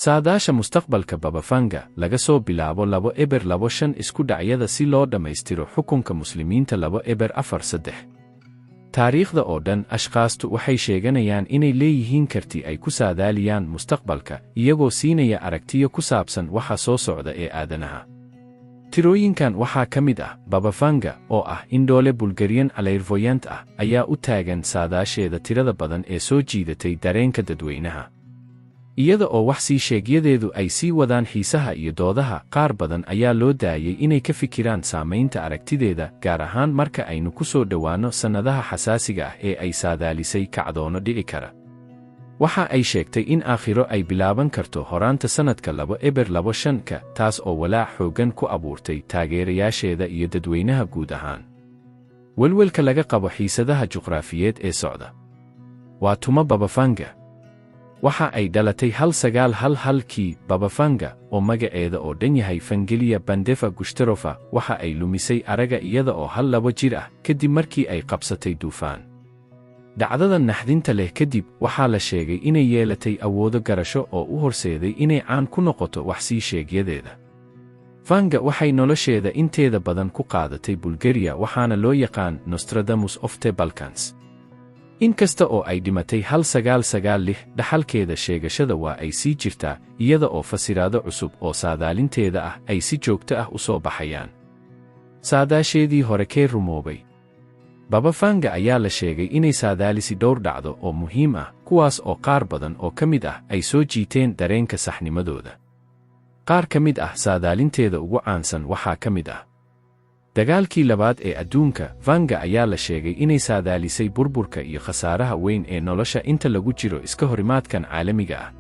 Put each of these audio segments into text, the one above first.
Saadaasha mustaqbalka Baba Vanga, laga soo bilaabo 2025, isku dhacyada si loo dhammaystiro xukunka Muslimiinta 2043. Taariikhda oo dhan, ashkhaastu waxay sheeganayaan inay leeyihiin karti ay ku saadaaliyaan mustaqbalka, iyagoo siinaya aragtiyo ku saabsan waxa soo socda ee aadanaha. Tirooyinkan waxaa ka mid ah Baba Vanga, oo ah indhoole Bulgarian clairvoyant ah, ayaa u taagan saadaasheeda tirada badan ee soo jiidatay dareenka dadweynaha. Iyada oo wax sii sheegyadeedu ay sii wadaan xiisaha iyo doodaha, qaar badan ayaa loo daayay inay ka fikiraan saamaynta aragtideeda, gaar ahaan marka aynu ku soo dhowaanno sannadaha xasaasiga ah ee ay saadaalisay kacdoono dhici kara. Waxa ay sheegtay in aakhiro ay bilaaban karto horaanta sannadka 2025-ka, taas oo walaac xooggan ku abuurtay taageerayaasheeda iyo dadweynaha guud ahaan. Welwelka laga qabo xiisadaha juqraafiyeed ee socda. Waa tuma Baba Vanga? Waxa ay dhalatay 1911-kii. Baba Vanga, oo magaceeda oo dhan yahay Vangelia Pandeva Gushterova, waxa ay lumisay araga iyada oo hal 2 jir ah, kadib markii ay qabsatay duufaan. Dhacdadan naxdinta leh kadib, waxaa la sheegay inay yeelatay awoodo garasho oo u horseeday inay caan ku noqoto wax sii sheegyadeeda. Vanga waxay nolosheeda inteeda badan ku qaadatay Bulgaria, waxaana loo yaqaan Nostradamus of the Balkans. In kasta oo ay dhimatay 1996, dhaxalkeeda sheegashada waa ay sii jirtaa, iyada oo fasiraado cusub oo saadaalinteeda ah ay si joogto ah u soo baxayaan. Saadaasheedii hore kee rumoobay? Baba Vanga ayaa la sheegay inay saadaalisi dhowr dhacdo oo muhiim ah, kuwaas oo qaar badan oo ka mid ah ay soo jiiteen dareenka saxnimadooda. Qaar ka mid ah saadaalinteeda ugu caansan waxaa ka mid ah Dagaalkii Labaad ee Adduunka. Vanga ayaa la sheegay inay saadaalisay burburka iyo khasaaraha weyn ee nolosha inta lagu jiro iska horimaadkan caalamiga ah.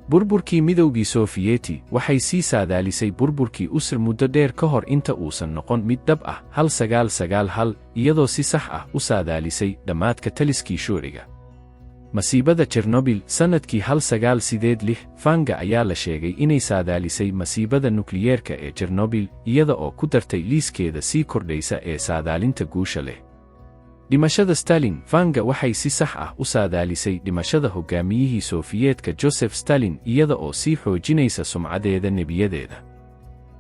Burburkii Midowgii Sofiyeeti: waxay sii saadaalisay burburkii USSR muddo dheer ka hor inta uusan noqon mid dhab ah 1991, iyadoo si sax ah u saadaalisay dhammaadka taliskii Shuuciga. Masiibada Chernobil: sannadkii 1986, Vanga ayaa la sheegay inay saadaalisay masiibada nukliyeerka ee Chernobil, iyada oo ku dartay liiskeeda sii kordhaysa ee saadaalinta guusha leh. Dhimashada Stalin: Vanga waxay si sax ah u saadaalisay dhimashada hogaamiyihii Sofiyeetka Joseph Stalin, iyada oo sii xoojinaysa sumcadeeda nebiyadeeda.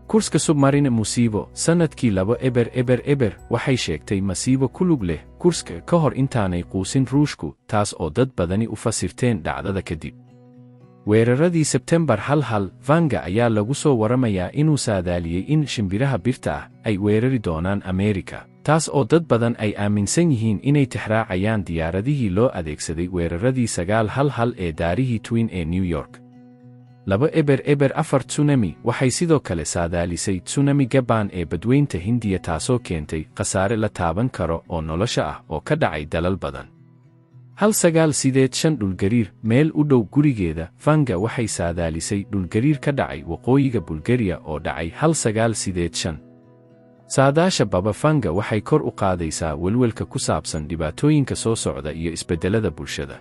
Kursk submarine musiibo: sannadkii 2000, waxay sheegtay masiibo ku lug leh Kursk ka hor intaanay quusin Ruushku, taas oo dad badani u fasirteen dhacdada kadib. Weeraradii Sebtembar 11: Vanga ayaa lagu soo waramayaa inuu saadaaliyey in shimbiraha birta ah ay weerari doonaan Ameerika, taas oo dad badan ay aaminsan yihiin inay tixraacayaan diyaaradihii loo adeegsaday weeraradii 911 ee daarihii Twin ee New York. 2004 tsunami: waxay sidoo kale saadaalisay tsunami Gabaan ee Badweynta Hindiya, taasoo keentay khasaare la taaban karo oo nolosha ah oo ka dhacay dalal badan. 1985 dhulgariir: meel u dhow gurigeeda, Vanga waxay saadaalisay dhulgariir ka dhacay waqooyiga Bulgariya oo dhacay 1985. Saadaasha Baba Vanga waxay kor u qaadaysaa welwelka ku saabsan dhibaatooyinka soo socda iyo isbeddelada bulshada.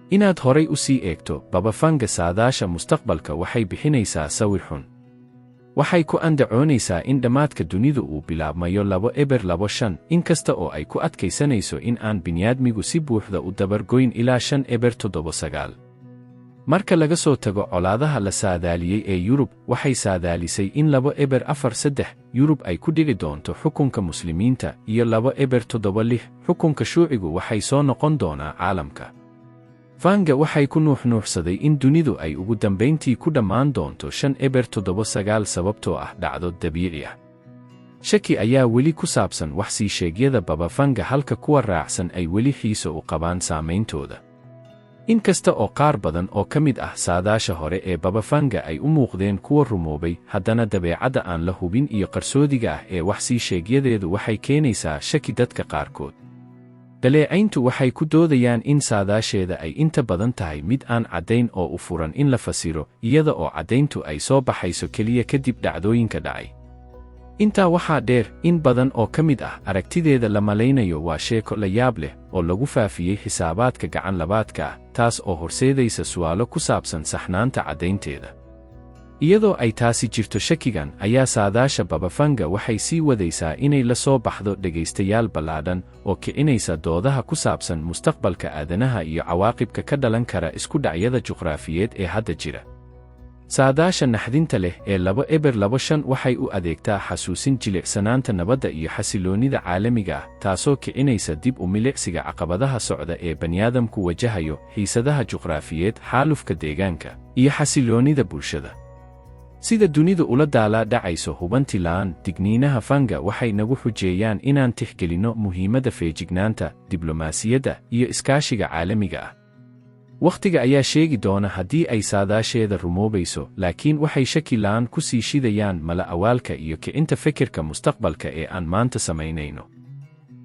Inaad horay u sii eegto, Baba Vanga saadaasha mustaqbalka waxay bixinaysaa sawir xun. Waxay ku andacoonaysaa in dhammaadka dunidu uu bilaabmayo 2025, inkasta oo ay ku adkaysanayso in aan bini'aadmigu si buuxda u dabargoyn ilaa 5079. Marka laga soo tago colaadaha la saadaaliyey ee Yurub, waxay saadaalisay in 2043 Yurub ay ku dhici doonto xukunka Muslimiinta iyo 2076 xukunka Shuucigu waxay soo noqon doonaa caalamka. Vanga waxay ku nuuxnuuxsaday in dunidu ay ugu dambayntii ku dhammaan doonto 5079 sababtoo ah dhacdo dabiici ah. Shaki ayaa weli ku saabsan wax sii sheegyada Baba Vanga, halka kuwa raacsan ay weli xiiso u qabaan saameyntooda. In kasta oo qaar badan oo ka mid ah saadaasha hore ee Baba Vanga ay u muuqdeen kuwa rumoobay, haddana dabeecadda aan la hubin iyo qarsoodiga ah ee wax sii sheegyadeedu waxay keenaysaa shaki dadka qaarkood. Dhaleecayntu waxay ku doodayaan in saadaasheeda ay inta badan tahay mid aan caddayn oo u furan in la fasiro, iyada oo caddayntu ay soo baxayso keliya kadib dhacdooyinka dhacay. Intaa waxaa dheer, in badan oo ka mid ah aragtideeda la malaynayo waa sheeko la yaab leh oo lagu faafiyey xisaabaadka gacan labaadka ah, taas oo horseedaysa su'aalo ku saabsan saxnaanta caddaynteeda. Iyadoo ay taasi jirto, shakigan ayaa saadaasha Baba Vanga waxay sii wadaysaa inay la soo baxdo dhegaystayaal ballaadhan oo kicinaysa doodaha ku saabsan mustaqbalka aadanaha iyo cawaaqibka ka dhalan kara isku dhacyada juqraafiyeed ee hadda jira. Saadaasha naxdinta leh ee 2025 waxay u adeegtaa xasuusin jilicsanaanta nabadda iyo xasilloonida caalamiga ah, taasoo kicinaysa dib u milicsiga caqabadaha socda ee baniaadamku wajahayo, xiisadaha juqraafiyeed, xaalufka deegaanka, iyo xasilloonida bulshada. Sida dunidu ula daalaa dhacayso hubanti la'aan, digniinaha Vanga waxay nagu xujeeyaan inaan tixgelinno muhiimadda feejignaanta, diblomaasiyadda, iyo iskaashiga caalamiga ah. Wakhtiga ayaa sheegi doona haddii ay saadaasheeda rumoobayso, laakiin waxay shaki la'aan ku sii shidayaan mala awaalka iyo kicinta fekerka mustaqbalka ee aan maanta samaynayno.